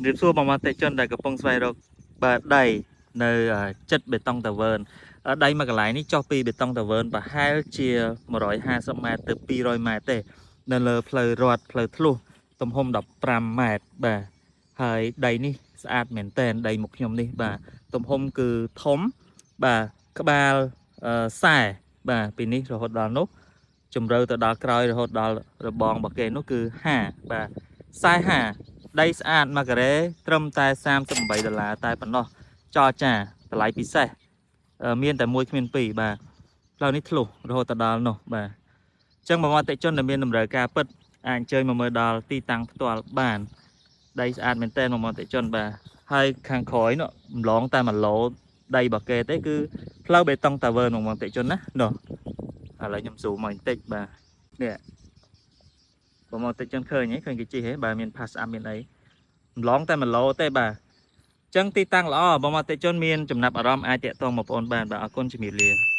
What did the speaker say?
ជំរាបសួរបងប្អូនអតិថិជនដែលកំពុងស្វែងរកបាទដីនៅចិត្តបេតុងតាវើនដីមួយកន្លែងនេះចុះពីបេតុងតាវើនប្រហែលជា150ម៉ែត្រទៅ200ម៉ែត្រទេនៅលើផ្លូវរត់ផ្លូវធ្លុះទំហំ15ម៉ែត្របាទហើយដីនេះស្អាតមែនតែនដីមុខខ្ញុំនេះបាទទំហំគឺធំបាទក្បាលខ្សែបាទពីនេះរហូតដល់នោះជម្រៅទៅដល់ក្រោយរហូតដល់របងរបស់គេនោះគឺ5បាទខ្សែ5 ដីស្អាតមួយការ៉េត្រឹមតែ38ដុល្លារតែប៉ុណ្ណោះចរចាតម្លៃពិសេសមានតែមួយគ្មានពីរបាទផ្លូវនេះធ្លុះរហូតទៅដល់នោះបាទអញ្ចឹងបងប្អូនអតិថិជនដែលមានតម្រូវការពិតអាចអញ្ជើញមកមើលដល់ទីតាំងផ្ទាល់បានដីស្អាតមែនទែនបងប្អូនអតិថិជនបាទហើយខាងក្រោយនោះម្លងតែ1ឡូដីរបស់គេទេគឺផ្លូវបេតុងតាវើនបងប្អូនអតិថិជនណានោះឥឡូវខ្ញុំស៊ូមមកបន្តិចបាទនេះបងប្អូនអតិថិជនឃើញហ៎ឃើញគេជិះហ៎បាទមាន pass up មានអី ម្លងតែ1ឡូទេបាទអញ្ចឹងទីតាំងល្អបងប្អូនអតិថិជនមានចំណាប់អារម្មណ៍អាចតាក់ទងមកបងប្អូនបានបាទអរគុណជំរាបលា។